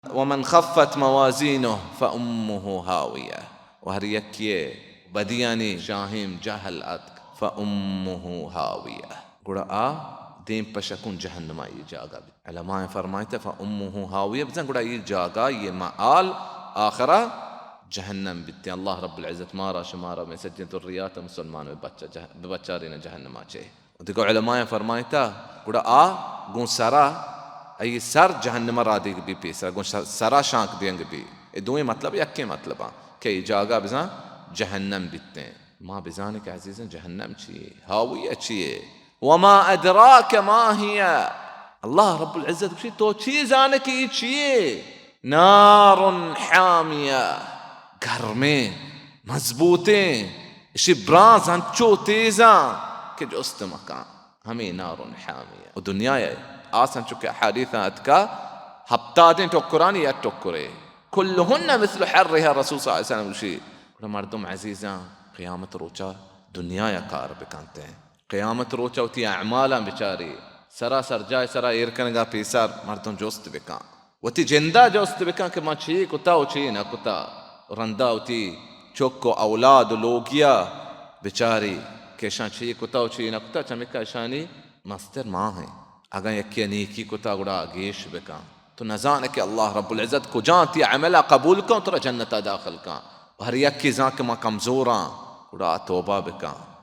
ومن خفت موازینه فامه هاویه، و ہر یکے ءِ بدیانی شاہیم جہل اتک، فامه هاویہ، گڑا آ دیم پہ شکون جہنم ءَ اے جاگہ بیت۔ علماء فرمائیتا فامه هاویہ، بزاں گڑا اے جاگہ، اے مآل آخرا جہنم بیت۔ اللہ رب العزت مارا شمارا مئے سجیں ذریات مسلمان بہ بچا جہ-، بہ بچارین جہنم ءَ چہ۔ دگہ علماء فرمائیتا، گڑا آ گوں سرا، آئی سر جہنم ءَ رادیگ بی پیسرا، گوں سر-، سرا شانک دیگ بی۔ اے دوئیں مطلب یکیں مطلباں کہ اے جاگہ بزاں جہنم بیتیں۔ ما بزانیں کہ عزیزاں جہنم چی یے؟ ہاویہ چی یے؟ وما ادراک ما ہیہ۔ اللہ رب العزت گوشی، تو چی زانے کہ اے چی یے؟ نار حامیہ، گرمیں، مضبوطیں، اشی برانز انچو تیزاں کہ جست مکان۔ ہمے نار حامیہ۔ و دنیا ءَ آس انچو کہ احادیثاں اتکا، ہپتادیں ٹکرانی یک ٹکرے۔ کلہن مثل حرها، رسول صلی اللہ علیہ وسلم گوشی۔ گڑا مردم عزیزاں، قیامت روچا دنیا ءَ کار بکنتیں۔ قیامت روچا وتی اعمالاں بچاری، سرا سرجاہ سرا ایر کنگا پیسر مردم جست بکن۔ وتی جندا جست بکن کہ من چی کتا و چی نہ کتا۔ رندا وتی چک و اولاد و لوگیا بچاری کہ اشاں چی کتا و چی نہ کتا، چمیکا اشانی مستر ما ہیں۔ اگاں یکے نیکی کتا گڑا گیش بکن۔ تو نزانے کہ اللہ رب العزت کجان تی عملا قبول کن، ترا جنتا داخل کن۔ و ہر یکے زان کہ ما کمزوراں، گڑا توبہ بکن۔